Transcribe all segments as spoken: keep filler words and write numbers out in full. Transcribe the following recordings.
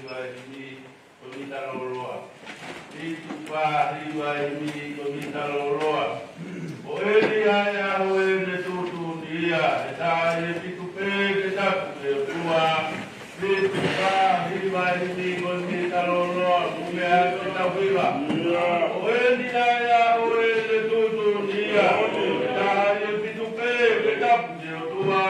Hiva himi ko e mita lōloa. Fitu fā hiva himi ko e mita lōloa. Ko eni ʻa e ʻaho ʻe ne tuʻutuʻuni ia, ʻe taha ʻi he fitu pē ke tapu ki he ʻOtua. Fitu fā hiva himi ko e mita lōloa, mou meʻa ke tau hiva. Ko eni ʻa e ʻaho ʻe ne tuʻutuʻuni ia, ʻe taha ʻi he fitu pē ke tapu ki he ʻOtua.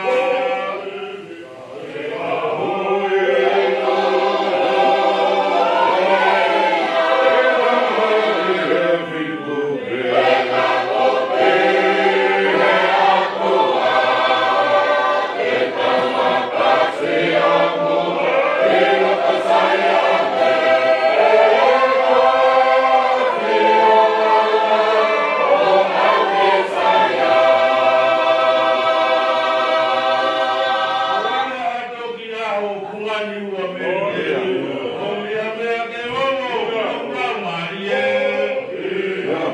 Ua toki ʻaho fungani ua mei te. ʻOmi ha meʻa ke ongo, ʻo lau mālie. Ua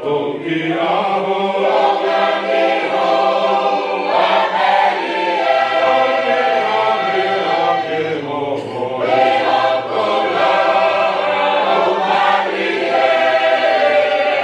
toki ʻaho fungani ua mei te.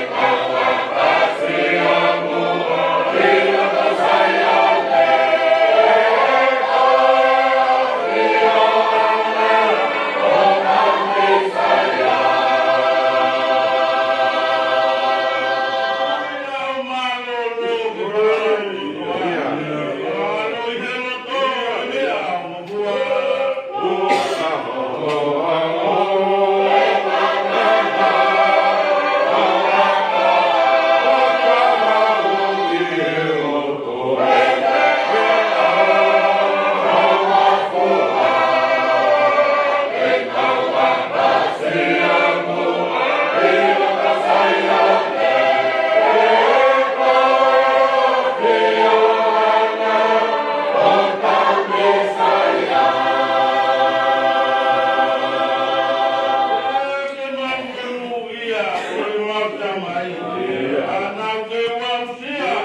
ʻOmi ha meʻa ke ongo, ʻo lau mālie.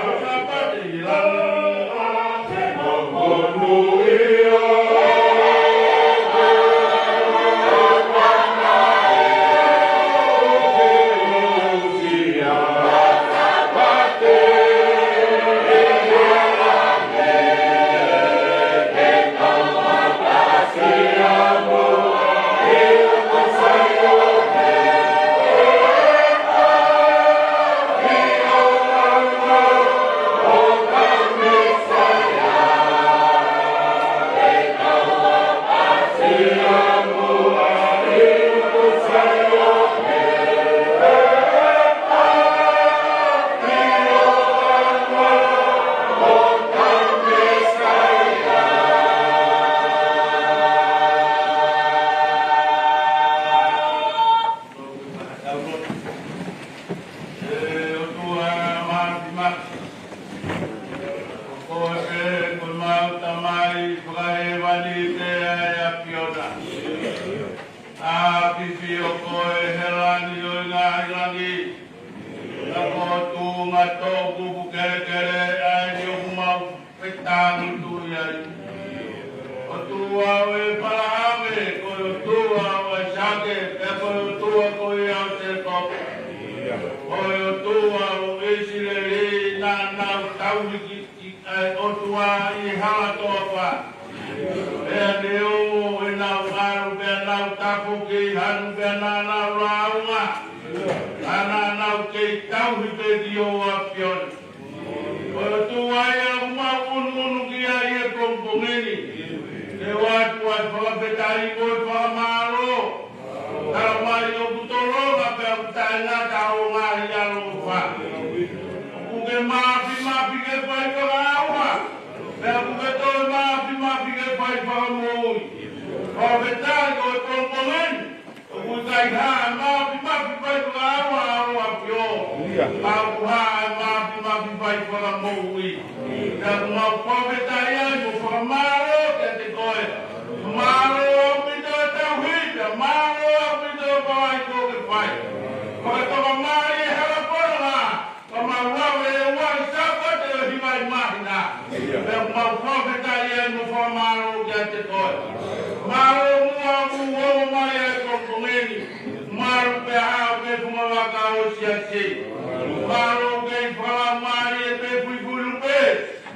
ʻE ʻOtua Māfimafi, ko koe pē ko ʻemau Tamai fakahēvani pē ʻa e ʻAfiona. ʻAfio koe he langi ʻo e ngaahi langi. Ka ko ho tuʻunga toʻukupu kelekele ʻa eni ʻoku mau fetāngutuʻi ai. ʻOtua ʻo ʻĒpalahame, ko e ʻOtua ʻo ʻAisake, pea ko e ʻOtua ko ia ʻo Sēkope. Ko e ʻOtua ʻo ʻIsileli, naʻa nau tauhi ki, ki, ʻa e ʻOtua ʻi he hala toafa. Pea ne ongo ʻenau ʻalu, pea nau tafoki, hanu pea naʻa nau lāunga. Ka naʻa nau kei tauhi pē ki ho ʻAfiona. Ko e ʻOtua ia ʻoku mau ʻunuʻunu ki ai he pongipongi ni. Te u ʻoatu ai e fakafetaʻi mo e fakamālō. Tala mai ʻoku tolonga pea ʻoku taʻengata hoʻo ngaahi ʻaloʻofa. ʻOku ke māfimafi ke fai fakaʻauha. Pea ʻoku ke toe māfimafi ke fai fakamoʻui. Fakafetaʻi ko e pongipongi ni. ʻOku ʻikai hā e māfimafi fai fakaʻauha ʻa ho ʻAfio. Ka ʻoku hā e māfimafi fai fakamoʻui. Pea ʻoku mau fakafetaʻi ai mo fakamālō kiate koe. Mālō ʻaupito e tauhi, pea mālō ʻaupito e palai kuo ke fai. Fakatoka mai e hala fononga, ka mau lave ʻi he uaʻi Sāpate ʻo e hiva ʻi māhina. Pea ʻoku mau fakafetaʻi ai mo fakamālō kiate koe. Mālō muʻa ʻoku Pea ʻoku ke fungavaka ʻo e siasi. Mālō ʻoku ke fakalaumālie pē fuifui lupe.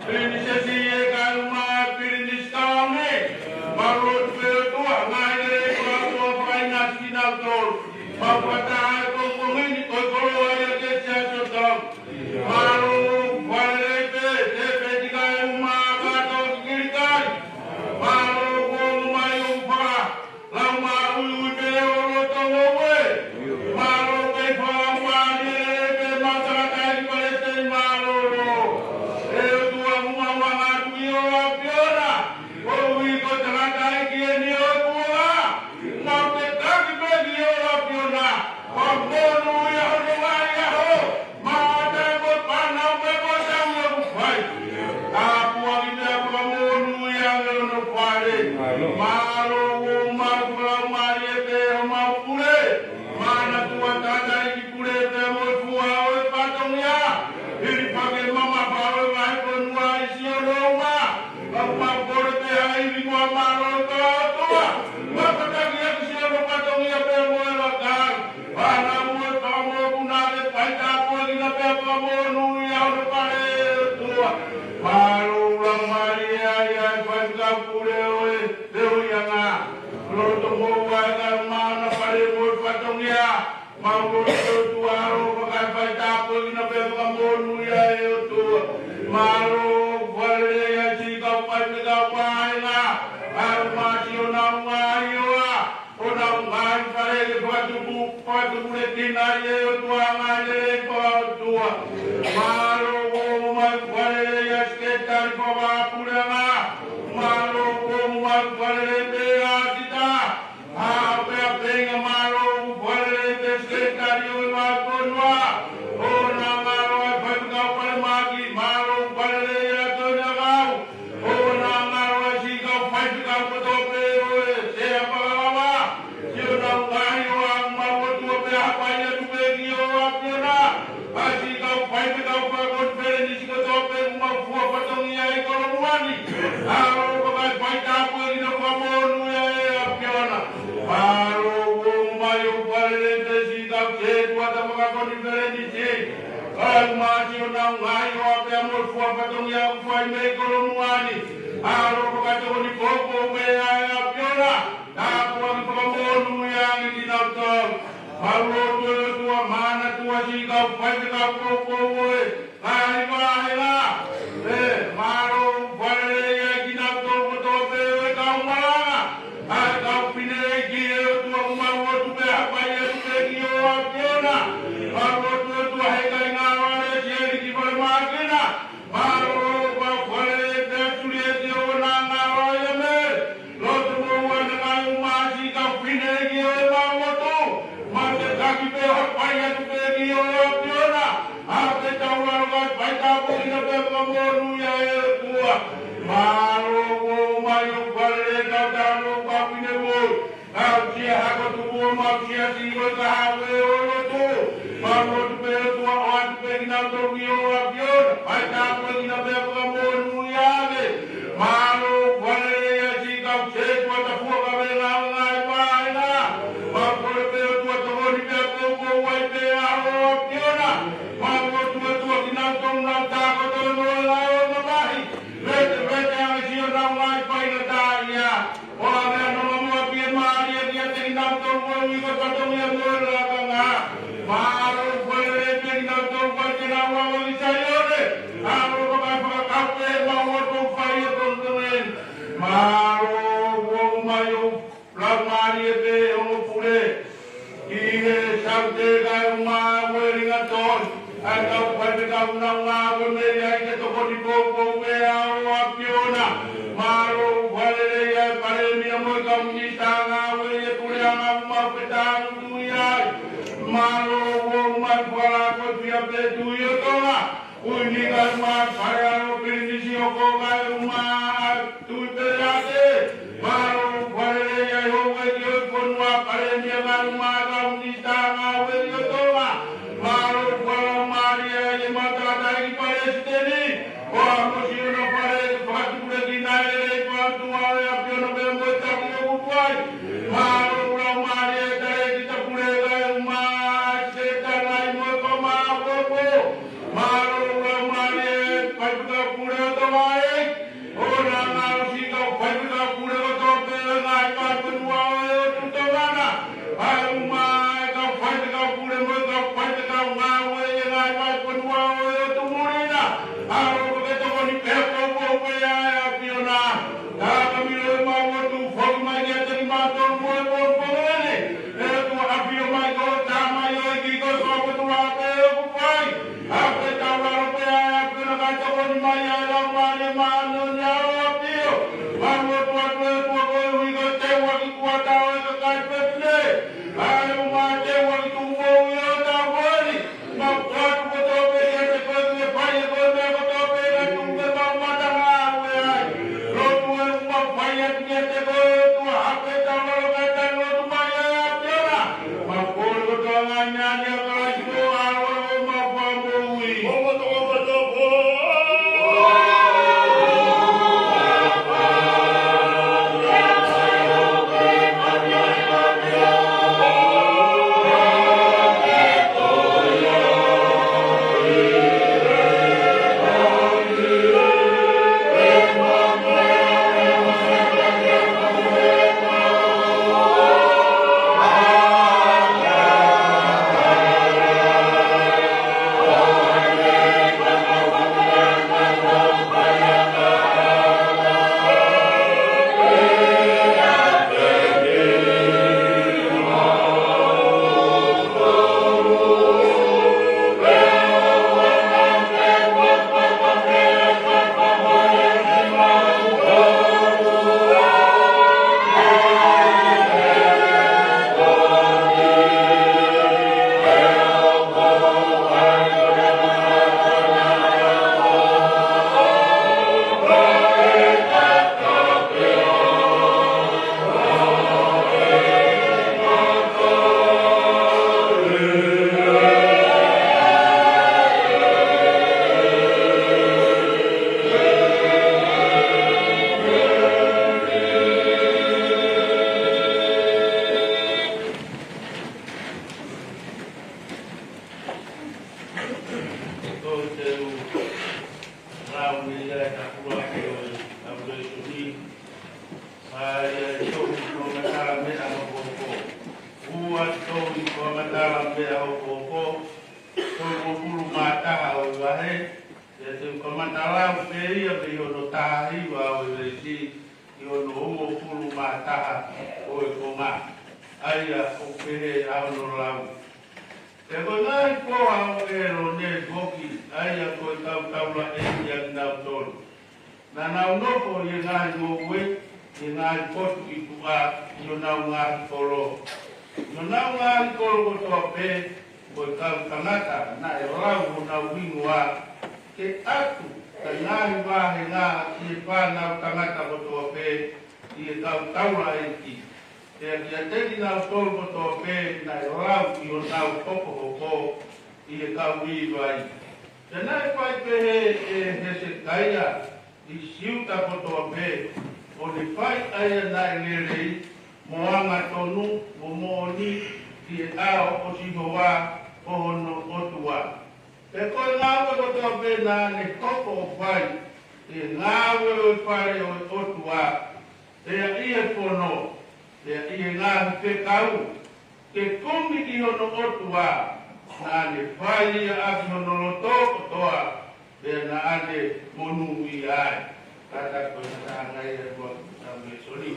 Pilinisesi ʻe kae ʻumaʻā Pilinisi Kalauni. Mālō ʻOtua, ngaahi lelei ko e ʻOtua fakainasi kinautolu. Mau fakataha he pongipongi ni ko e koloa ia ki he siasi ʻo Tonga. Mālō ʻoku fakalelei pē, te peti kae ʻumaʻā kātoa kikilikai. Mālō ʻoku ongo mai ʻo faka Lau mā ui ui pē ʻo loto ʻo ue. Mālō pē fakaʻumaʻā ni e pē mātakatai ki Palesiteni mālōlō. ʻE ʻOtua mo mau anga atu ʻi ho ʻAfiona. Ko ui ko takatai ki heni ʻOtua. Mau te taki pē ki ho ʻAfiona. Ko monūʻia hono ngaahi ʻaho. Mātā ko e fānau pē ko e tau ia ʻoku fai. Tāpuaki pea fakamonūʻia ange hono fale. Mālō ʻoku mau fakalaumālie pē homau pule. Manatua tata i ki pule pea mo e fua ʻo e fatongia. Hili pake mamafa ʻo e ngaahi fonua ʻi Siolo ʻuma. Mau mau kole pē ha ivi mo ha mālō ʻa e ʻOtua. Mau fakataki ʻaki Siolo fatongia pea mo e lakai. Fānau mo e fanga mokopuna ke fai tāpuekina pea fakamonūʻia hono fale ʻe ʻOtua. Mālō ʻoku laumālie ai ʻa e faifekau pule ʻo e fehuʻiʻanga. Loto mo ua e kae ʻumaʻā hona fale mo e fatongia. Mau loto ʻOtua ʻo fakae fai tāpuekina pea fakamonūʻia ʻe ʻOtua. Mālō ʻoku fakalelei ai siʻi kau faifekau vāhenga. ʻA e masi ʻo nau ngaahi ʻoa. ʻO nau ngaahi fale ke fakatupu, fakatupulekina ʻe ʻOtua ngaahi lelei fakaʻotua. Mālō ʻoku ongo mai fakalelei ʻa e sekelitali fakavahaʻapuleʻanga. Mālō ʻoku ongo mai fakalelei pē ʻa kita. ʻA pea peinga mālō ʻoku fakalelei pē sekelitali ʻo e ngaahi fonua. ʻO nau ngalo ai faifekau falemahaki, mālō ʻoku fakalelei ʻa Tony ʻAkau. ʻO nau ngalo ai siʻi kau faifekau kotoa pē ʻo e sea fakalava. Siʻonau ngaahi ʻoa ʻoku mau lotua pea hapai atu pē ki ho ʻAfiona. ʻA siʻi kau faifekau fakakonifelenisi kotoa pē ʻoku mau fua fatongia ʻi Kolomuʻa ni. Mālō ʻoku fai tāpuekina fakamonūʻia ʻe ʻAfiona. Mālō ʻoku ongo mai ʻo fakalelei pē siʻi kau setuata fakakonifelenisi. Kae ʻumaʻā siʻonau ngaahi ʻoa pea mo e fua fatongia ʻoku fai mei Kolomuʻa ni. Mālō ʻoku fakatokoni poupou pē ʻa e ʻAfiona. Tāpuaki fakamonūʻia ange kinautolu. Mālō ʻOtua, ʻOtua manatua siʻi kau faifekau poupou ʻo e ngaahi vāhenga. ʻE, mālō ʻoku fakalelei ai kinautolu kotoa pē ʻo e kau malanga. ʻA e kau fineʻeiki ʻe ʻOtua ʻoku mau lotu pea hapai atu pē ki ho ʻAfiona. Mālō ʻOtua, ʻOtua he kai ngalo ʻa Lesieli ki Falemahakina. Mālō ʻoku fakalelei pē ʻa Sulieti ʻo nau ngalo ai ʻa Mele. Loto mo ua naʻa nau ʻumaʻā siʻi kau fineʻeiki ʻo e mau lotu. Mau te taki pē ʻo hapai atu pē ki ho ʻAfiona. ʻA pē tau lalo kae fai tāpuekina pea fakamonūʻia ʻe ʻOtua. Mālō ʻoku ongo mai ʻo fakalelei kau tano kau finemui. Kau sia hako tuku ʻo mau siasi ʻo e kahaʻu ʻo e lotu. Mau lotu pē ʻOtua ʻoatu pē kinautolu ki ho ʻAfiona. Fai tāpuekina pea fakamonūʻia ange. Mālō ʻoku fakalelei ai siʻi kau setuata fuakava ʻo e ngaahi vāhenga. Mau kole pē ʻOtua tokoni pea poupou ai pē ʻa ho ʻAfiona. Mau lotu ʻOtua kinautolu ʻoku nau tākoto ʻi he ngaahi ʻofa mamahi. Vetevete ange siʻonau ngaahi faingataʻaʻia. ʻO ʻave ʻa e nonga mo e fiemālie kiate kinautolu ʻoku ui ko e fatongia mo e lakanga. Mālō ʻoku fakalelei pē kinautolu ʻoku ʻikai te nau lava ki Saione. Mālō ʻoku fai fakakau pē mau ʻofa ʻoku fai ʻi he pongipongi ni. Mālō ʻoku ongo mai ʻo laumālie pē ʻo mo pule. ʻI he Saute kae ʻumaʻā ʻa e ringatoi. ʻA e kau faifekau ʻoku nau ngāue mei ai ke tokoni poupou pē ʻa ho ʻAfiona. Mālō ʻoku fakalelei ʻa e Palēmia mo e kau minisitā ngāue ʻi he puleʻanga ʻoku mau fetāngutuʻi ai. Mālō ʻoku ongo mai fakalākoifia pē Tuʻi ʻo Tonga. Kuini kae ʻumaʻā Falealo Pilinisi ʻo Hoko kae ʻumaʻā Tuʻi Peleake. Mālō ʻoku fakalelei ai houʻeiki ʻo e fonua, Palēmia kae ʻumaʻā kau minisitā ngāue ʻo Tonga. Mālō ʻoku fakalaumālie ai e matātahi ki Palesiteni. ʻO ʻa mo siʻono fale fakatupulekina ʻe he lelei fakaʻotua ʻo e ʻAfiona pea mo e taki ʻoku tuai. Mālō ʻoku laumālie ai e talēkita pule kae ʻumaʻā Kae ʻumaʻā ʻa e tuʻu moʻui ʻo e tau moʻui. Mau ʻoatu kotoa pē kiate koe ke fai ʻe koe e meʻa kotoa pē ʻoku tuʻu pē mau matangāue ai. Lotu ē ʻoku mau fai atu kiate koe, ʻOtua, hake ʻetau lalo kae tali lotu mai ʻa e ʻAfiona. Mau kole kotoa ngaahi meʻa ni ʻia Kalaisi ko ho ʻAlo ʻo mau fakamoʻui. Ko e lau mei ai ʻa e kapula ko e lau mei Soni. ʻA ia ʻe tolu e fakamatala meʻa hokohoko. Ua tolu e fakamatala meʻa hokohoko. Tolungofulu mā taha ʻo e vahe. Pea te u kamata lau pē ia mei hono taha hiva ʻo e veesi ki hono uofulu mā taha ʻo e konga. ʻA ia ʻoku pehē ʻa hono lau. Pea ko e ngaahi foha ʻo ʻĒlone foki, ʻa ia ko e kau taulaʻeiki ʻakinautolu, naʻa nau nofo ʻi he ngaahi ngoue, ʻi he ngaahi potu ʻi tuʻa, ʻi honau ngaahi kolo. ʻI honau ngaahi kolo kotoa pē, ko e kau tangata naʻe lau honau hingoa, ke ʻatu ʻa e ngaahi vāhenga ʻi he fānau tangata kotoa pē ʻi he kau taulaʻeiki. Pea kiate kinautolu kotoa pē naʻe lau ʻi honau hokohoko ʻi he kau Līvai. Pea naʻe fai pehē ʻe Hesekaia ʻi Siuta kotoa pē, ʻo ne fai ʻa ia naʻe lelei, mo angatonu, mo moʻoni, ʻi he ʻao ʻo Sihova ko hono ʻOtua. Pea ko e ngāue kotoa pē naʻa ne hoko ʻo fai, ʻi he ngāue ʻo e fale ʻo e ʻOtua, pea ʻi he fono, pea ʻi he ngaahi fekau, ke kumi ki hono ʻOtua, naʻa ne fai ia ʻaki hono loto kotoa, pea naʻa ne monūʻia ai. Kātaki ko e matanga ia ʻa e ua ki he Sāmiesoni.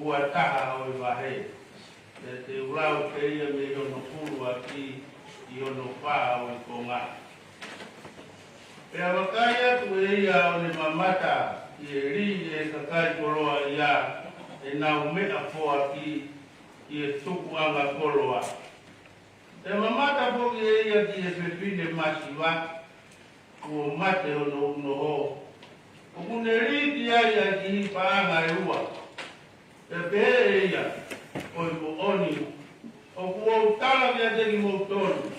ua taha ʻo e vahe. Pea te u lau pē ia mei hono ʻuluaki ki hono fā ʻo e konga. Pea vakai atu ʻe ia ʻo ne mamata, ʻi he lī ʻe he kakai koloaʻia ʻenau meʻafoaki ʻi he tupuʻanga koloa. Pea mamata foki ʻe ia ki he fefine masiva, kuo mate hono unoho, ʻoku ne lī ki ai ʻa e kiʻi paʻanga ʻe ua. Pea pehē ʻe ia, Ko e moʻoni, ʻoku ou tala kiate kimoutolu,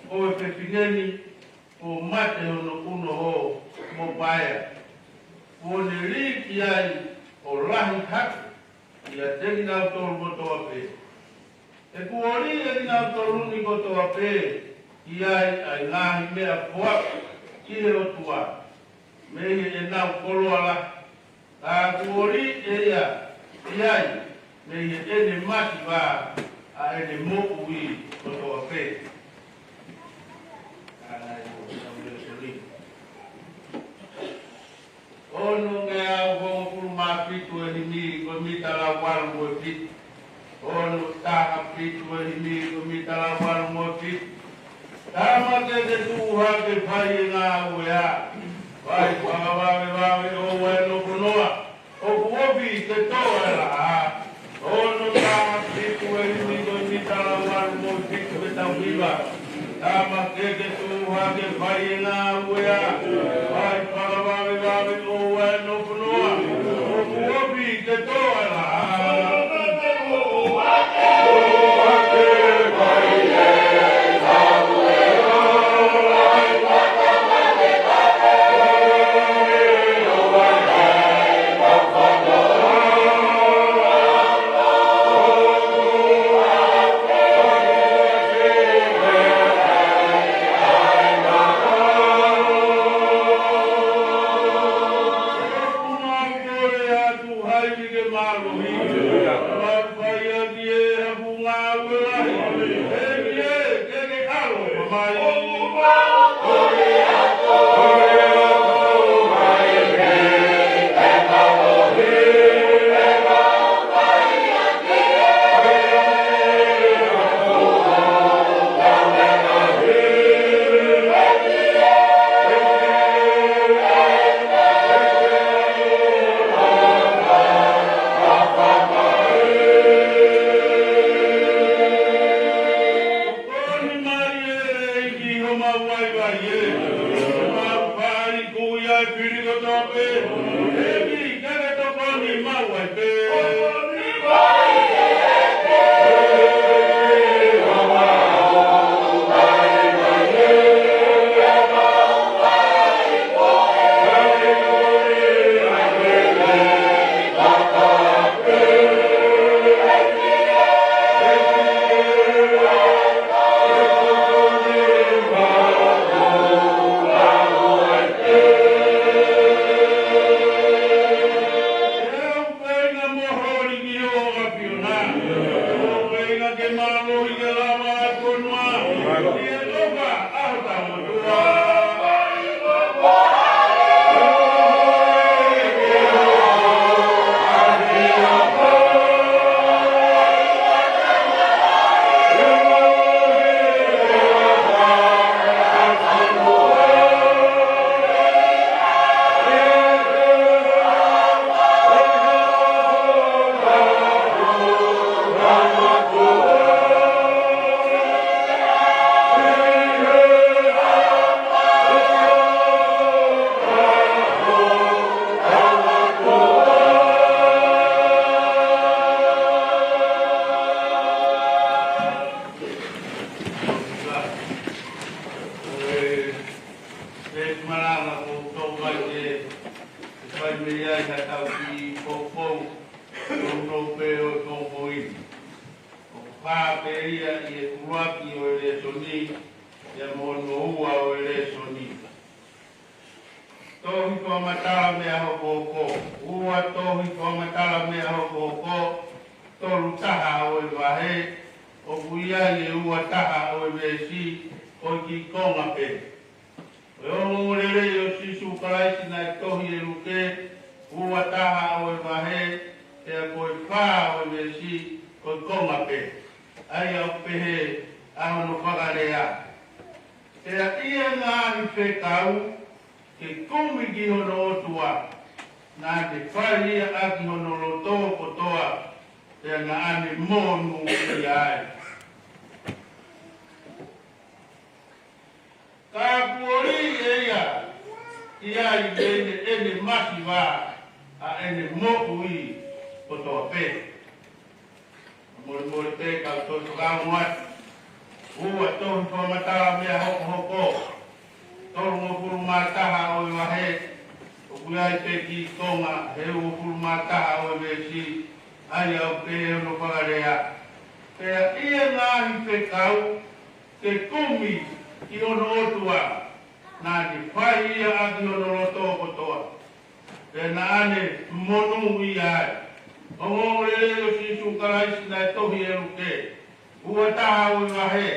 ko e fefine ni, kuo mate hono unoho mo paea, kuo ne lī ki ai ʻo lahi hake ʻiate kinautolu kotoa pē. He kuo lī ʻe kinautolu ni kotoa pē ki ai ʻa e ngaahi meʻafoaki ki he ʻOtua, mei heʻenau koloa lahi. Ka kuo lī ʻe ia ki ai mei heʻene masiva ʻa ʻene moʻui kotoa pē. Ka naʻe ʻo tau lēsoni. Ono ngeau hongofulu mā fitu e himi, ko e mita lau valu mo e fitu. Ono taha fitu e himi, ko e mita lau valu mo e fitu. Tama ke ke tuʻu hake, fai e ngāue ā. Fai fakavavevave ʻo e nofonoa, ʻoku ofi ke tō e laʻā. Ono taha fitu e himi, ko e mita lau valu mo e fitu ke tau hiva. Tama ke ke tuʻu hake, fai e ngāue ā. Fai fakavavevave ʻo e nofonoa, ʻoku ofi ke tō e laʻā. Tokoni mai ē ʻEiki homau vaivai ē. Homau fai kuia e fili kotoa pē. ʻEiki, ke ke tokoni mai pē. Ko e malanga ko tau mai ke fai mei ai ha tau ki poupou, poupou pē ʻo e poupou ini. ʻOku fā pē ia ʻi he ʻuluaki ʻo e lēsoni, ia mo hono ua ʻo e lēsoni. Tohi fakamatala meʻa hokohoko. Ua tohi fakamatala meʻa hokohoko, tolu taha ʻo e vahe, ʻoku ʻi ai e ua taha ʻo e veesi, ko e kiʻi konga pē. Ko e ongoongolelei ʻo Sīsū Kalaisi naʻe tohi ʻe Luke, ua taha ʻo e vahe, Pea ko e fā ʻo e veesi, ko e konga pē. ʻA ia ʻoku pehē ʻa hono fakalea: Pea ʻi he ngaahi fekau ke kumi ki hono ʻOtua, naʻa ne fai ia ʻaki hono loto kotoa, pea naʻa ne monūʻia ai. Ka kuo lī ʻe ia ki ai mei heʻene masiva ʻa ʻene moʻui kotoa pē. Molemole pē kau toe fakaongo atu. Ua tohi fakamatala meʻa hokohoko. Tolungofulu mā taha ʻo e vahe. ʻOku ʻi ai pē kiʻi konga he uofulu mā taha ʻo e veesi. ʻA ia ʻoku pehē hono fakalea: Pea ʻi he ngaahi fekau ke kumi ki hono ʻOtua, naʻa ne fai ia ʻaki hono loto kotoa, pea naʻa ne monūʻia ai. Ongoongolelei ʻo Sīsū Kalaisi naʻe tohi ʻe Luke, ua taha ʻo e vahe,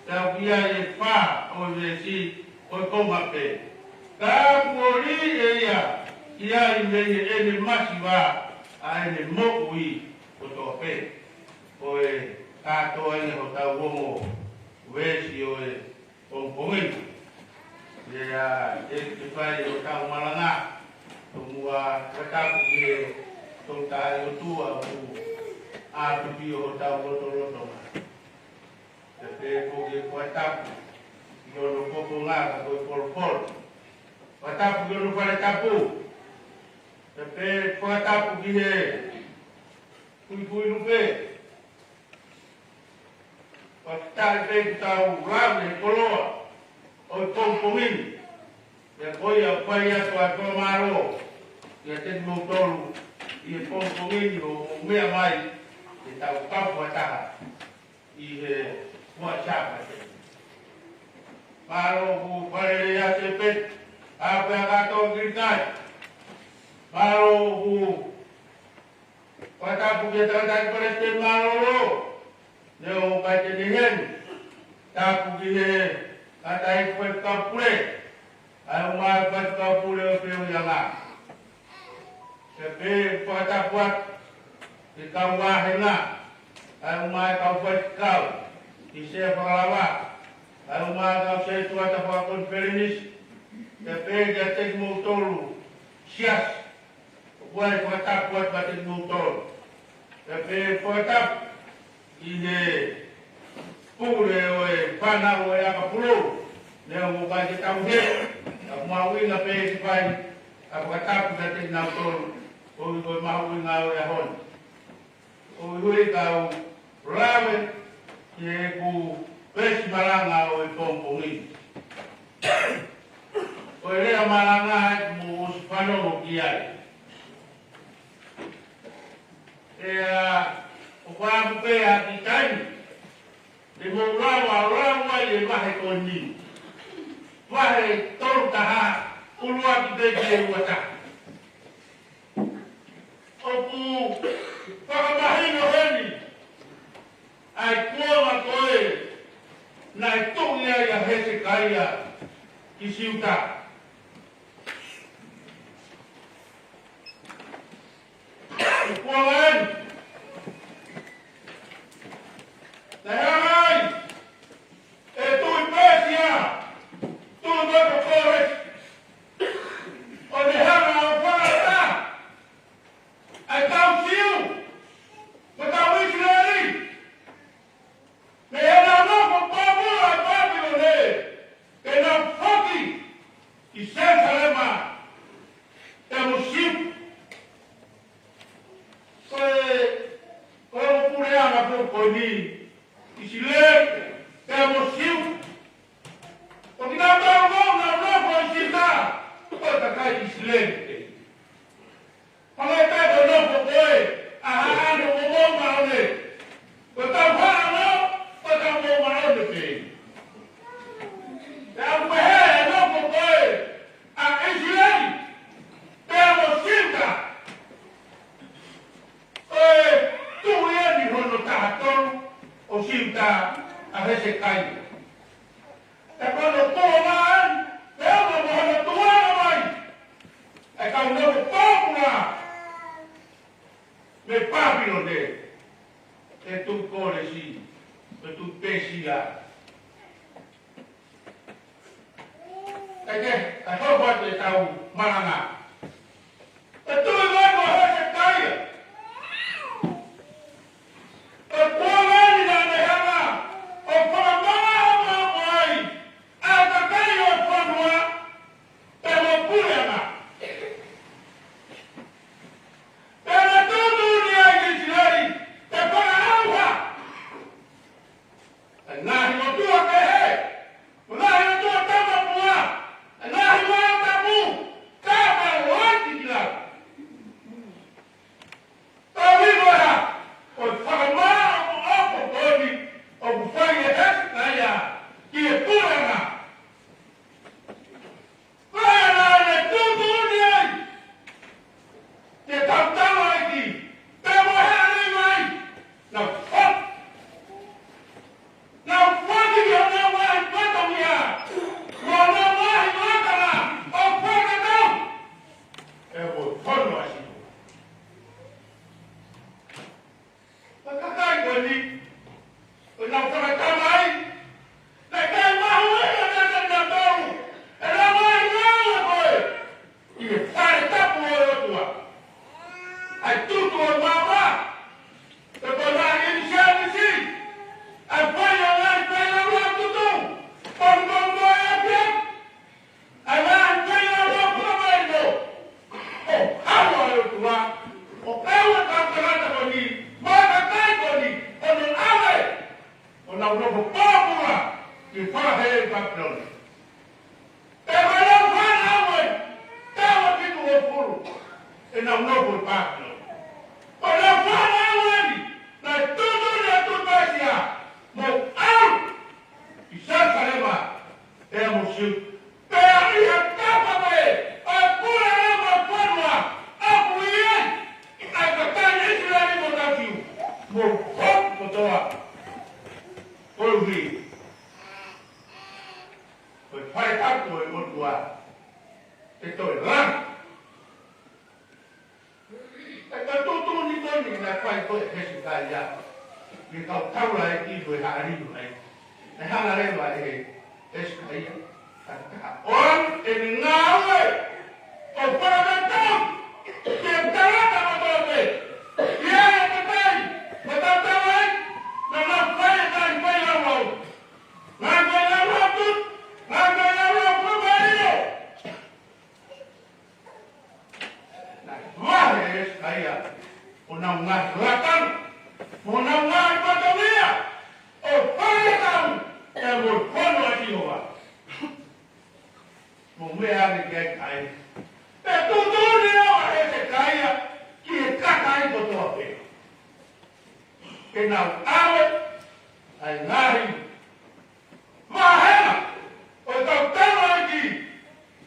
pea ʻoku ʻi ai e fā ʻo e veesi, ko e konga pē. Ka kuo lī ʻe ia ki ai mei heʻene masiva ʻa ʻene moʻui kotoa pē. Ko e kātoa ia hotau ongo veesi ʻo e pongipongi ni. Pea ʻe, ke fai hotau malanga, tomuʻa fakatapu ki he Tolu-Tahaʻi-ʻOtua ʻoku ʻapipi ʻo hotau lotolotonga. Pea pehē foki ke fakatapu ki hono fofonga ka ko e polopolo. Fakatapu ki hono fale tapu. Pea pehē fakatapu ki he Puipuilupe. Fakafetaʻi pē ke tau lave he koloa ʻo e pongipongi ni. Pea ko ia ʻoku fai atu ʻa e fakamālō kiate kimoutolu ʻi he pongipongi ni ʻo, ʻo meʻa mai ke tau kau fakataha ʻi he WhatsApp. Mālō ʻoku fai lelei ʻa e pē, ʻa pē ʻa kātoa ki kai. Mālō ʻoku fakatapu ki he tangataʻeiki palesiteni mālōlō, Leo Kaitene Heni. Tapu ki he tangataʻeiki faifekau pule, ʻa e ongo faifekau pule ʻo e feohiʻanga. Pea pehē fakatapu atu ki he kau vāhenga, ʻa e ongo kau faifekau, ki he sea fakalava, ʻa e ongo kau sētuata fakakonifelenisi. Pea pehē kiate kimoutolu siasi, ʻoku ʻi ai e fakatapu atu kiate kimoutolu. Pea pehē fakatapu ki he pule ʻo e fānau ʻo e ʻakapulu, ne ongo kai ke tau he, ka mahuʻinga pē ke fai ʻa e fakatapu kiate kinautolu, koeʻuhi ko e mahuʻinga ʻo e ʻaho ni. Koeʻuhi ka u lave ki heʻeku veesi malanga ʻo e pongipongi ni. Ko e lea malanga ʻoku mou ʻosi fanongo ki ai. ʻE, ʻa, ʻoku ʻamu pē ʻa e kiʻi taimi te mou lava ʻo lau ai e vahe ko eni. Vahe tolu taha, ʻuluaki pē ki he ua taha. ʻOku fakamahino heni ʻa e kuonga ko ē naʻe tuʻi ai ʻa Hesekaia ki Siuta. Ko e kuonga eni naʻe hanga ai ʻe he tuʻi Pēsia, tuʻi Mekokōlesi, ʻo ne hanga ʻo fakaʻatā ʻa e kau Siu mo e kau ʻIsileli mei heʻenau nofo pōpula ʻi Pāpilone, ke nau foki ki Selusalema pea mo Siu. Ko e, ko e ongo puleʻanga foki ko eni, ʻIsileli pea mo Siu. Ko kinautolu ʻoku nau nofo ʻi Siuta, ko e kakai ʻIsileli. Hangē pē ko e nofo ko ē ʻa Haʻa ʻAno mo Moʻunga ʻAone. Ko e kau Haʻa ʻAno, ko e kau Moʻunga ʻAone pē. Pea ʻoku pehē ʻa e nofo ko ē ʻa ʻIsileli pea mo Siuta, ko e tuʻi eni hono taha tolu ʻo Siuta ʻa Hesekaia. Pea ko hono tuʻu mai, pea mo hono tuʻu mai ʻa e kau nofo pōpula. mei Pāpilone, ʻe tuʻu Kolesi, ʻe tuʻu Pēsia. ʻE ke, ʻe hoko atu ʻetau malanga. ʻE tuʻu mai ko Hesekaia. ʻE kuo lani na ne hanga ʻo fakamāʻopoʻopo ai ʻa e kakai ʻo e fonua, pea mo e puleʻanga. Pea ne tuʻutuʻuni ai ʻIsileli, pea fakaʻauha ʻa e ngaahi ʻotua kehe, ngaahi ʻotua tamapua, ngaahi vala tapu, ka ʻoku ʻikai ke lava. Ko e ʻuhinga ia, ko e fakamāʻopoʻopo ko eni ʻoku fai ʻe Hesekaia ki he puleʻanga. Ko ia naʻa ne tuʻutuʻuni ai, ke tautau ai ki, pea mo e haʻa Līvai, nau foki. Nau foki ki honau ngaahi fatongia, mo honau ngaahi lakanga ʻo fakatatau. ʻE mo fono asi. Ko e kakai ko eni, ʻoku nau fakatamaʻi, naʻe ʻikai mahuʻinga ʻiate kinautolu ʻenau ngaahi ngāue ko ē ʻi he fale tapu ʻo e ʻOtua. ʻA e tutu ʻo e maama, pe ko e ngaahi ʻinisēnisi, ʻa e fai ʻo e ngaahi feilaulau tutu, pongipongi mo e efiafi, ʻa e ngaahi feilaulau fakamelino, ʻo haʻu ʻa e ʻOtua, ʻo ʻave ʻa e kau tangata ko eni, mo e kakai ko eni, ʻo ne ʻave, ʻo nau nofo pōpula ki he fakahē ʻi Pāpilone. Pea ko ʻenau fānau ʻe taha fitu ngofulu ʻenau nofo ʻi Pāpilone. Ko ʻenau fānau eni naʻe tuʻutuʻuni ʻe he tuʻi Pēsia, mou ʻalu ki Selusalema, pea mou Siu. Pea ʻi he tafaʻaki ʻo e puleʻanga mo e fonua ʻoku ʻi ai ʻa e kakai ʻIsileli mo hotau Siu, mou foki kotoa. Koeʻuhi ko e fale tapu ʻo e ʻOtua ʻe toe langa. ʻE ka tuʻutuʻuni ko eni naʻe fai ko ē ʻe Hesekaia ki he kau taulaʻeiki mo e haʻa Līvai. Naʻe hanga leva ʻe Hesekaia, ka ka ʻoange ʻene ngāue ʻo fakatatau ki he tangata kotoa pē. ʻI ai ʻa e kakai mo e kau taulaʻeiki naʻa nau fai ʻa e ngaahi feilaulau. Ngaahi feilaulau tutu, ngaahi feilaulau fakamelino. Naʻe vahe ʻe Hesekaia honau ngaahi lakanga, mo honau ngaahi fatongia, ʻo fakatatau pea mo e fono ʻa Sihova. Mou meʻa ange ki ai, kakai. Pea tuʻutuʻuni leva ʻe Hesekaia ki he kakai kotoa pē ke nau ʻave ʻa e ngaahi vāhenga ʻo e kau taulaʻeiki,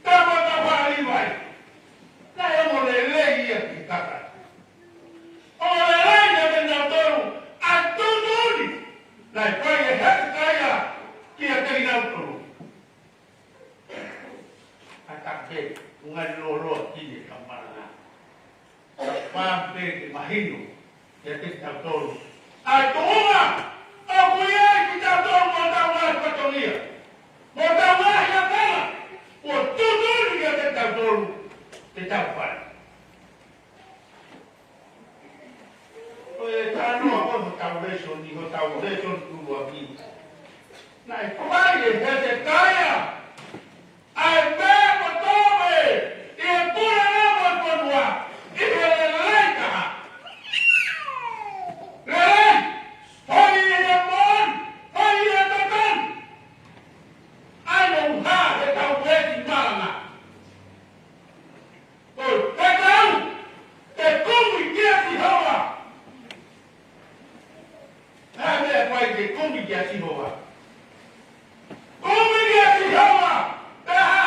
pea mo e kau haʻa Līvai. Naʻe ongo lelei ia ki he kakai. Ongo lelei ia kiate kinautolu ʻa e tuʻutuʻuni naʻe fai ʻe Hesekaia kiate kinautolu. ʻA e tape, ʻoku ngali lōloa ki he kau malanga. Pea pē ke mahino kiate kitautolu ʻa e tuʻunga ʻoku ʻi ai kitautolu mo hotau ngaahi fatongia, mo hotau ngaahi lakanga, kuo tuʻutuʻuni kiate kitautolu ke tau fai. Ko e talanoa ko ē hotau lēsoni, hotau lēsoni ʻuluaki. Naʻe fai ʻe Hesekaia ʻa e meʻa kotoa pē ʻi he puleʻanga mo e fonua ʻi he lelei taha. Lelei, fai ʻi he moʻoni, fai ʻi he totonu. ʻA ia ʻoku hā he kau veesi malanga. Ko e fekau, ke kumi kia Sihova. Hā e meʻa ʻe fai ke kumi kia Sihova? Kumi kia Sihova, pea hā?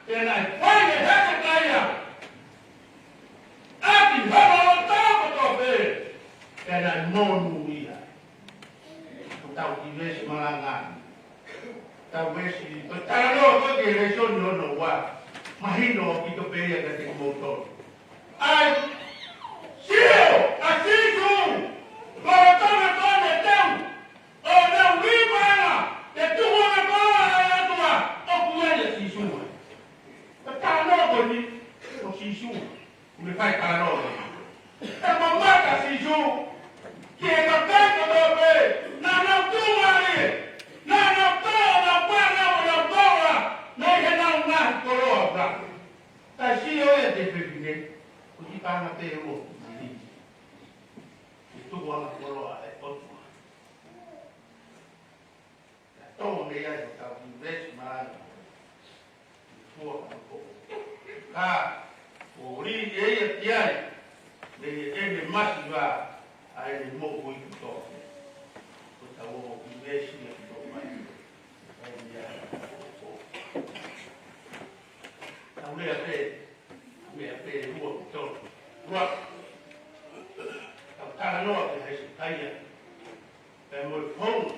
Pea naʻe fai ʻe Hesekaia ʻaki hono loto kotoa pē, pea naʻe monūʻia. Ko ʻetau kiʻi veesi malanga. Tau veesi, ko e talanoa ko ē ki he lēsoni hono ua. Mahino ʻaupito pē ia kiate kimoutolu. ʻA e sio, ʻa Sīsū, ko e tangata ne teu ʻo nau lima ʻena, ke tuku ʻa e koloa ʻa e ʻOtua, ʻoku ʻia Sīsū. Ko e talanoa ko eni, ko Sīsū, ʻoku ne fai talanoa ko eni. ʻE mamata Sīsū ki he kakai kotoa pē naʻa nau tuʻu mālie, naʻa nau tō, nau pā, nau, nau tō, nai he nau ngaahi koloa ʻa e ʻOtua. Kae sio ia ki he fefine, ko e kiʻi paʻanga pē ʻoku lili. Ke tuku ʻa e koloa ʻa e ʻOtua. Ka tō mei ai hotau kiʻi veesi malanga. Fua ka ko. Ka, ʻo lī ʻe ia ki ai, mei heʻene masiva, ʻa ʻene moʻui kotoa. Ko hotau kiʻi veesi ia ki tō mai. ʻA ia, ko. Tau lea pē, meʻa pē ʻe ua ki tolu. Ua. Tau talanoa ki Hesekaia. Pea mo e founga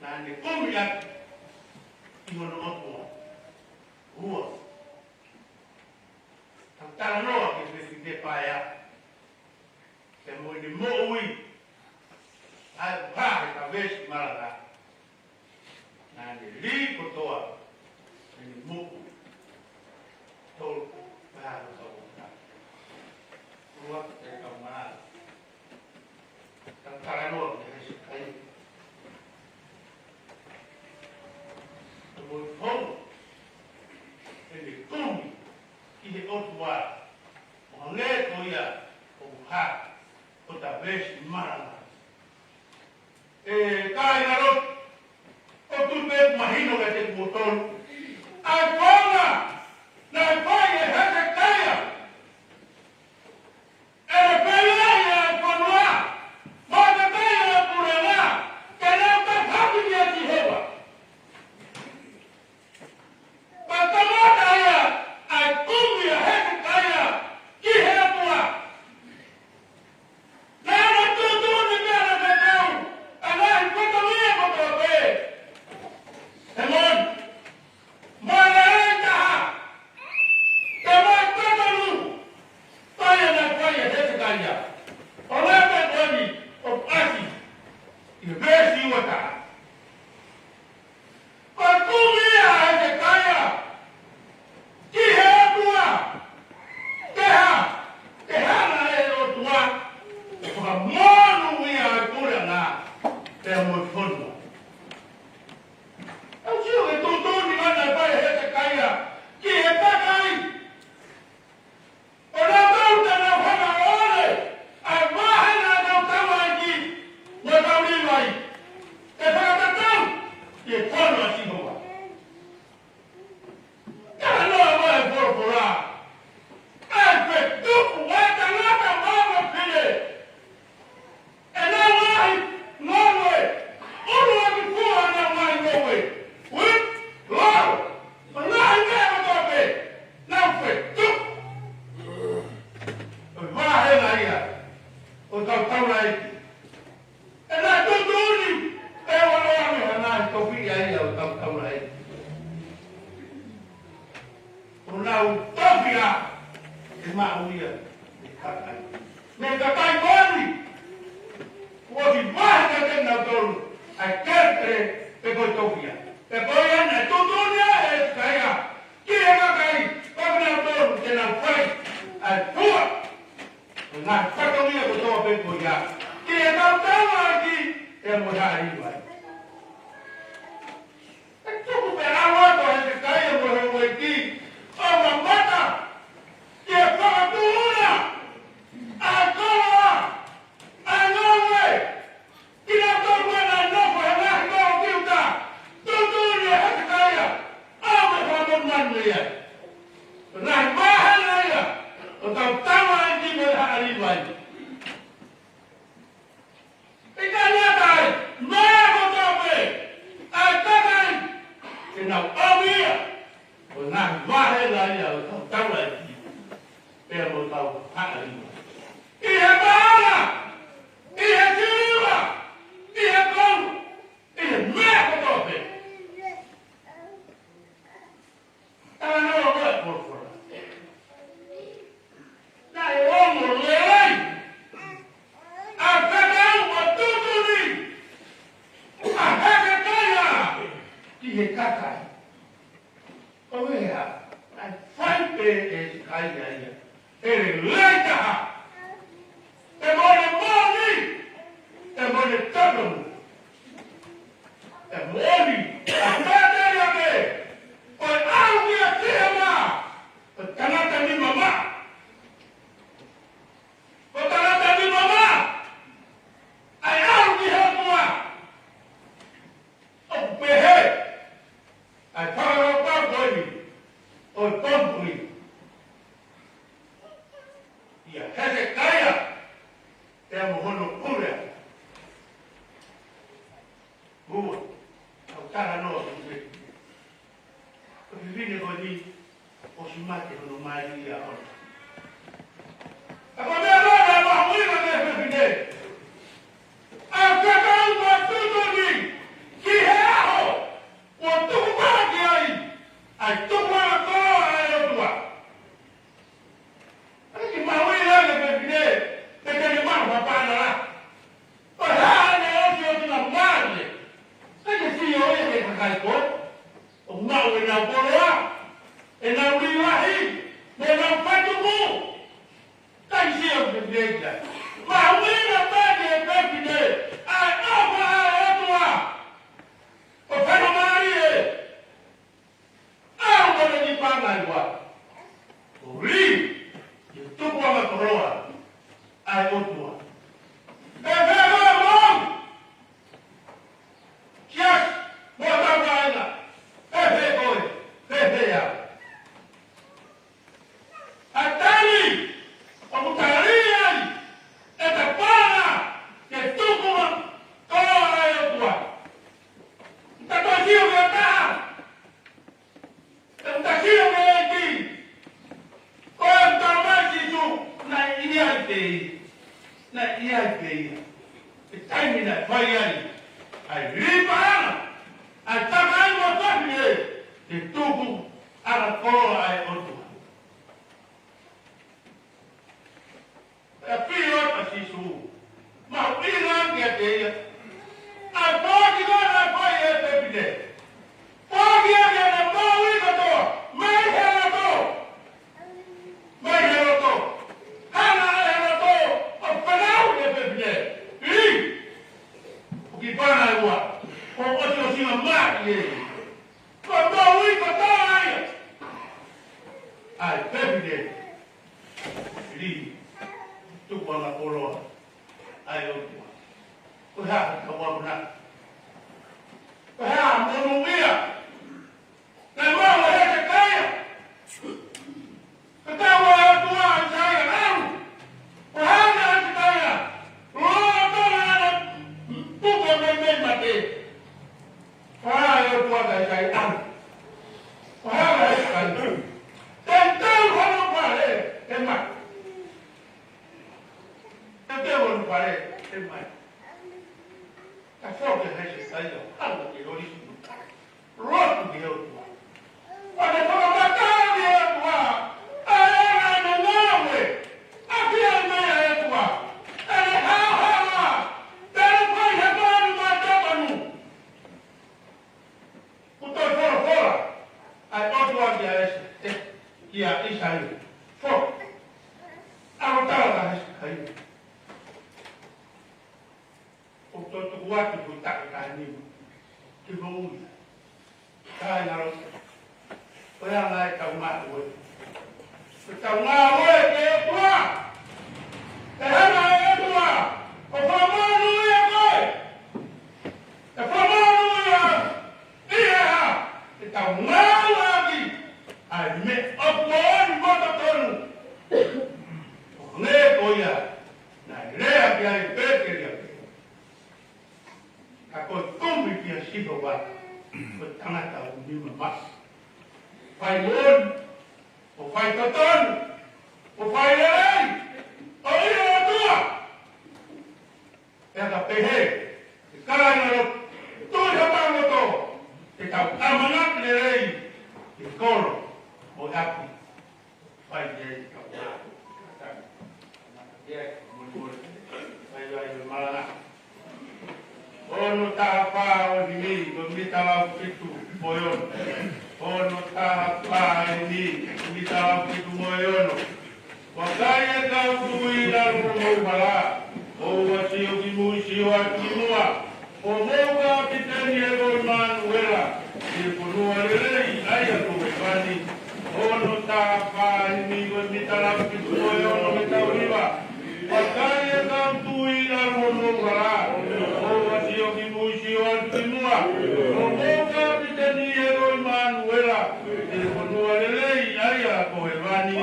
naʻa ne kumi atu ki hono ʻOtua. Ua. Tau talanoa ki he fefine paea. Pea mo ʻene moʻui. ʻA ia ko e hā he ka veesi malanga. Naʻa ne lī kotoa ʻene moʻui. Tolu, pea ko tolu. Ua, pea ka malanga. Tau talanoa ki Hesekaia. Ko e founga ʻene kumi ki he ʻOtua, ʻo hangē ko ia ʻoku hā ʻi hotau veesi malanga. ʻE kāinga lotu, ʻoku ou tui pē ʻoku mahino kiate kimoutolu ʻa e founga naʻe fai ʻe Hesekaia. ʻE fai ai ʻa e fonua, mo e kakai ʻo e puleʻanga, ke nau tataki kia Sihova. Pea kamata ia ʻa e kumi ʻa Hesekaia ki he ʻOtua. Naʻa na tuʻutuʻuni pea na fekau ʻa e ngaahi fatongia kotoa pē. He moʻoni. Mo e lelei taha. Pea mo e totonu. Pea naʻe fai ʻe Hesekaia. ʻO lea pē ko eni ʻoku ʻasi ʻi he veesi ua taha. Pea kumi ʻa Hesekaia ki he ʻOtua. Ke hā, ke hanga ʻe he ʻOtua ʻo fakamonūʻia ʻa e puleʻanga pea mo e fonua. ʻOku sio ki he tuʻutuʻuni naʻe fai ʻe Hesekaia ki he kakai. ʻO nau tau te nau hanga ʻo ʻoange ʻa e vāhenga ʻo e kau tamaiki mo e kau Līvai ke fakatatau ki he fono ʻa Sihova. Talanoa mai e folofola ʻa e fetuku ʻa e tangata mo e fefine. ʻEnau ngaahi ngoue, ʻuluaki fua ʻenau ngaahi ngoue. Uipi, lalo, mo e ngaahi meʻa kotoa pē, nau fetuku. ʻO vāhenga ia ʻo e kau taulaʻeiki. ʻEnau tuʻutuʻuni, ʻe ua loa me ha ngaahi tofiʻa ia ʻo e kau taulaʻeiki. ʻO nau tofiʻa ʻe maʻu ia ʻe he kakai. Mei he kakai moʻoni, ʻoku ʻosi vahe kiate kinautolu ʻa e kelekele pe ko e tofiʻa. Pea ko ia naʻe tuʻutuʻuni ai ʻe Hesekaia ki he kakai, ko kinautolu te nau fai ʻa e fua ʻo e ngaahi fatongia kotoa pē ko ia ki he kau taulaʻeiki pea mo e haʻa Līvai. ʻE tuku pē ʻa e ʻOtua ʻa Hesekaia mo e houʻeiki ʻo mamata ki he fakatuʻuna ʻa e koloa ʻa e ngoue. Kinautolu naʻa nau nofo he ngaahi kolo ki ʻuta, tuʻutuʻuni ʻe Hesekaia ʻo ʻomai fakamonumanu mei ai. Naʻe maha ia ʻo e kau taulaʻeiki mo e haʻa Līvai. ʻIkai ngata ai, mo e hono pule. Ua, ʻoku talanoa ki he fefine ko eni, ʻosi mate hono mali ia ʻo. Ka ko e meʻa leva ʻoku mahuʻinga ki he fefine, ʻa e fekau mo e tuʻutuʻuni ki he ʻaho kuo tuku mai ki ai ʻa e tukuʻanga koloa ʻa e ʻOtua. ʻIkai ke mahuʻinga ki he fefine pe te ne maʻu ha pānala. Ko e hā ʻene ʻotiʻotinga mālie. ʻIkai ke sio ia ki he kakai ko ē ʻoku maʻu ʻenau koloa, ʻenau lī lahi, mo ʻenau fetuku. ʻIkai sio ki he fefine ia. Mahuʻinga pē ki he fefine ʻa e ʻofa ʻa e ʻOtua. Ko e faingamālie ʻalu mo e kiʻi pānga ʻi ua, ʻo lī ki he tukuʻanga koloa ʻa e ʻOtua. Pehē mo au, Siasi mo e kau kāinga, pehē koe, pehē au. ʻA e taimi ʻoku tali ai ʻeta pānga ki he tukuʻanga koloa ʻa e ʻOtua, ʻoku ta toe sio ki ha taha, ʻoku ta sio ki he ʻEiki. Ko e tala mai ʻe Sīsū, naʻe ʻi ai pē ia. Naʻe ʻi ai pē ia ʻi he taimi naʻe fai ai ʻa e lī paʻanga ʻa e kakai mo e fefine ki he tukuʻanga koloa ʻa e ʻOtua. Pea pehē ʻe Sīsū, mahuʻinga kiate ia ʻa e poaki ko ē naʻe fai ʻe he fefine. Poaki ia ki heʻene moʻui kotoa, mei he loto. Mei he loto. Hanga ʻe he loto ʻo fekau ki he fefine. Lī, ʻo kiʻi pānga ʻi ua, ʻo ʻosi ʻosi nga maki e. Ko e moʻui kotoa ia ʻa e fefine. Lī, tukuʻanga koloa ʻa e ʻOtua. Ko e hā ʻetau akonaki? Ko e hā monūʻia naʻe maʻu ʻe Hesekaia? Ko e tala ʻa e ʻOtua ʻia ʻIsaia, ʻalu. Ko e hā naʻe ʻai ʻe Hesekaia? Lolotonga ʻene puke mei mei mate, ko e hā ʻa e ʻOtua kia ʻIsaia? ʻAlu. Ko e hā ʻa ʻIsaia? Teuteu hono fale, ʻe mai. Teuteu hono fale, ʻe mai. Ka foki ʻa Hesekaia, ʻalu ki he holisi. Lotu ki he ʻOtua. ʻO ne fakamatala ki he ʻOtua ʻa e anga ʻene ngāue. ʻAfio mai ʻa e ʻOtua, ʻene haohaoa, pea ne fai ha manu matapanu. Kuo toe folofola ʻa e ʻOtua kia ʻIsa-, eh, kia ʻIsaia. Foki. ʻAlu ʻo tala kia Hesekaia. ʻOku toe tuku atu ʻeku taʻu taha nima ki hoʻo ui. Kāinga lotu, ko e anga ʻetau ngāue. Ko ʻetau ngāue ki he ʻOtua. ʻE hanga ʻe he ʻOtua ʻo fakamonūʻia koe. ʻE fakamonūʻia au. ʻI he hā? ʻEtau ngāueʻaki ʻa e meʻa ʻoku moʻoni mo totonu. ʻO hangē ko ia naʻe lea ki ai ʻa Pēkeliake. Ka ko e kumi kia Sihova, ko e tangata ʻoku nima maʻu. Fai moʻoni, ʻo fai totonu, ʻo fai lelei, ʻo ʻilo ʻOtua. Pea ka pehē, ʻe kāinga lotu, tui ha pangoto, ʻetau ʻamanaki lelei ki he kolo mo e ʻapi. Fai ki ai ʻetau ngāue. Fai ai e malanga. Ono taha fā ʻo e himi, ko e mita laku fitu mo e ono. Ono taha fā ʻo e himi, mita laku fitu mo e ono. Vakai, ʻe kau tui ʻi lalo hoʻomou hala, ʻoua ʻe sio ki mui, sio atu ki muʻa. ʻO mou kapiteni ʻe ko ʻImanuela, ʻi he fonua lelei ʻa ia ko hēvani. Ono taha fā ʻo e himi, ko e mita laku fitu mo e ono mo e taha hiva. Vakai, ʻe kau tui ʻi lalo hoʻomou hala, ʻoua ʻe sio ki mui, sio atu ki muʻa. ʻO mou kapiteni ʻe ko ʻImanuela, ʻi he fonua lelei ʻa ia ko hēvani.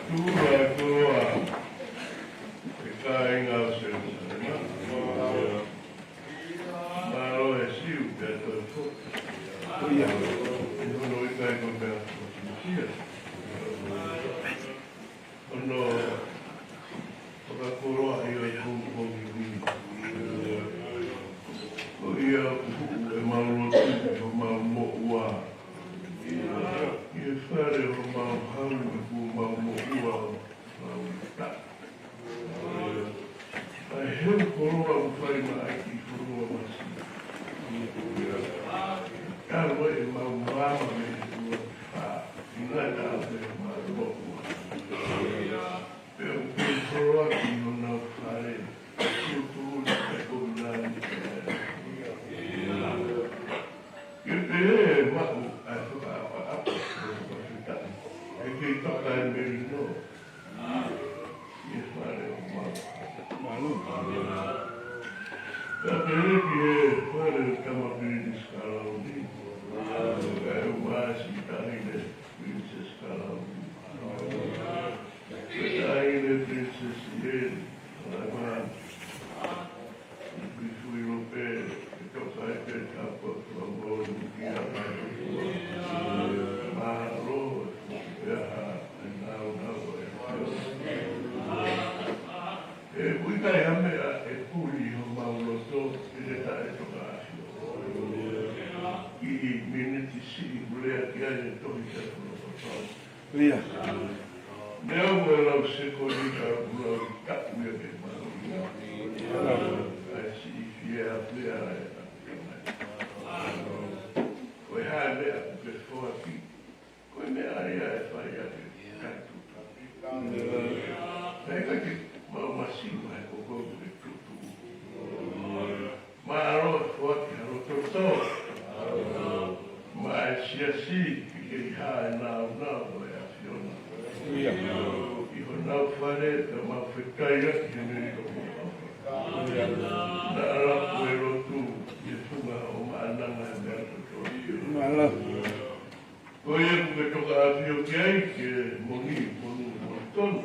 Tuʻu ʻa e koloa, ʻe kāinga ʻo Selusalema. Mālō e Siu pea toe foki. ʻE hono ʻikai ko e meʻa foki ia. Hono fakakoloaʻi ʻo e pongipongi ni. Ko ia ʻoku huʻu ʻemau lotu ʻi homau moʻua. ʻI he fale ʻo homau hau ʻoku mau moʻua, mau taʻu. ʻA e heu koloa ʻoku fai mai ʻi he fonua masiva. Talu ai ʻemau maama mei he fonua fā. ʻI ngata ʻa e mau moʻua. Pea ʻoku kei koloa ki honau fale. Tuʻutuʻuni ʻa e kovinānite. Ke pehē maʻu ʻa e fakaʻapaʻapa, ʻo fakafetaʻi. ʻE kei toka e melino. ʻI he fale ʻo mau. Mālō. Ka pehē ki he fale ʻo Tama Pilinisi Kalauni. Kae ʻumaʻā siʻi Taʻahine Pilinisesi Kalauni. Taʻahine Pilinisesi Heli. Mālō. Mālō, mālō, ʻe fuʻu pē, ʻe toka ai pē tapu ʻa e Fakamoʻui ki he ʻOtua. Mālō, ʻe fuʻu pē ʻa e nāunau ʻo e ʻAfiona. ʻOku ʻikai ha meʻa ʻe puli ʻi homau loto, ʻi he taʻetoka ʻa e ʻAfiona. ʻI he miniti siʻi ʻoku lea ki ai e tohi tefulu kotoa. ʻIo. Meʻa ʻoku lau sekoni ka ʻoku lau taʻu ia ke malu. ʻAi siʻi fie a fie a e. Ko e hā e meʻa ʻoku ke foaki. Ko e meʻa ia ʻe fai ʻaki e kai tuʻa. Pea ʻikai ke mau masiva he ko koe ʻoku ke tuʻutuʻuni. Mālō e foaki ha loto tō. Maʻa e siasi ke kei hā e nāunau ʻo e ʻAfiona. ʻIo. ʻI honau fale ka mau fekaiaki he mei ko. Naʻa laku e lotu ʻi he funga ʻo Maʻananga he meʻa kotoa. Mālō. Ko ia ʻoku ke toka ʻafio ki ai ke moni, moni, moni tonu.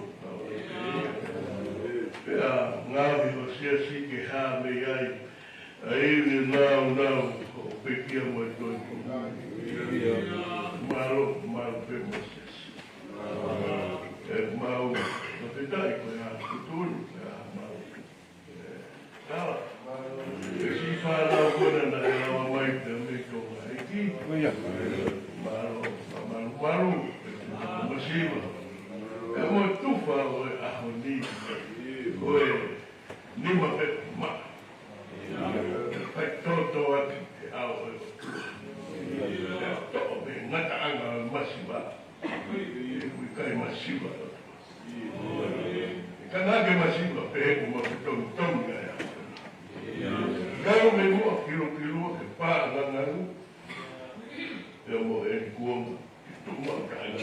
Pea ngaohi ho siasi ke hā mei ai ʻa e ivi nāunau ʻo pekia mai ko e kumi. Mālō, mālō pē mo e siasi. ʻE mau, fakafetaʻi ko e hā tuʻutuʻuni, ko e hā mau. Tala. ʻE siʻi fānau ko ena naʻe lava mai pea mei Tonga ʻEiki. ʻIo. Mālō, mālō, mālō. Masiva. ʻE mo e tufa ʻo e ʻaho ni. Ko e nima pē maʻa. Fai toto atu e ʻao ʻo e ʻOtua. Toʻo pē ngataʻanga ʻo e masiva. ʻOku ʻikai masiva. Ka naʻa ke masiva pē he kuo mau fetongitongi ai. Kau mei muʻa kilokilo ke pā ngangalu. Pea mo e kuonga ke tuʻu maʻu taʻanga.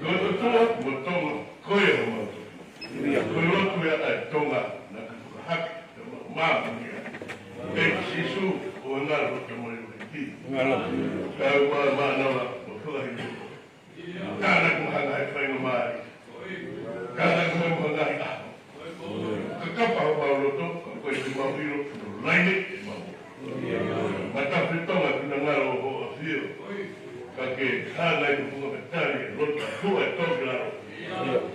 Ko e ʻOtua mo Tonga, ko ia homau toki. Ko e lotu ia ʻa e Tonga, naʻa ke fakahake, pea mau māmani ai. ʻEiki Sīsū, ʻoua ngalo ʻo Tamai ʻEiki. Ngalo. Kau mā, mānava, mo fakahiu. Kānaki mo ha ngaahi faingamālie. Kānaki mo ha ngaahi ʻaho. Kakapa homau loto, ka ko e mau ʻilo, no laine, ʻe mau. Mata fetonga ki na ngalo ho ʻafio. Ka ke hanga ʻi he funga pē tali, loto, hua e toki lalo.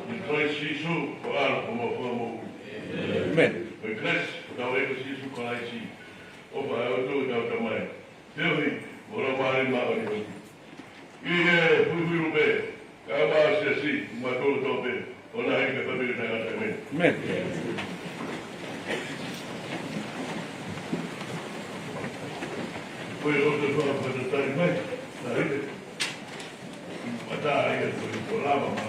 ʻI Kalaisi Sīsū, ko e ʻAlo, ko homau Fakamoʻui. ʻĒmeni. Ko e Kalaisi, ko hotau ʻEiki ko Sīsū Kalaisi. ʻOfa ʻa e ʻOtua ko hotau Tamai. Feohi, mo e Laumālie Māʻoniʻoni. ʻI he huihuiʻi pē, ka mau siasi, mātuʻa kotoa pē, ʻo na hiki ka pē ka tangata, ʻēmeni. ʻĒmeni. Ko e ʻOtua ko e fakatatali mai, na hiki. Mata ia ko e kolama.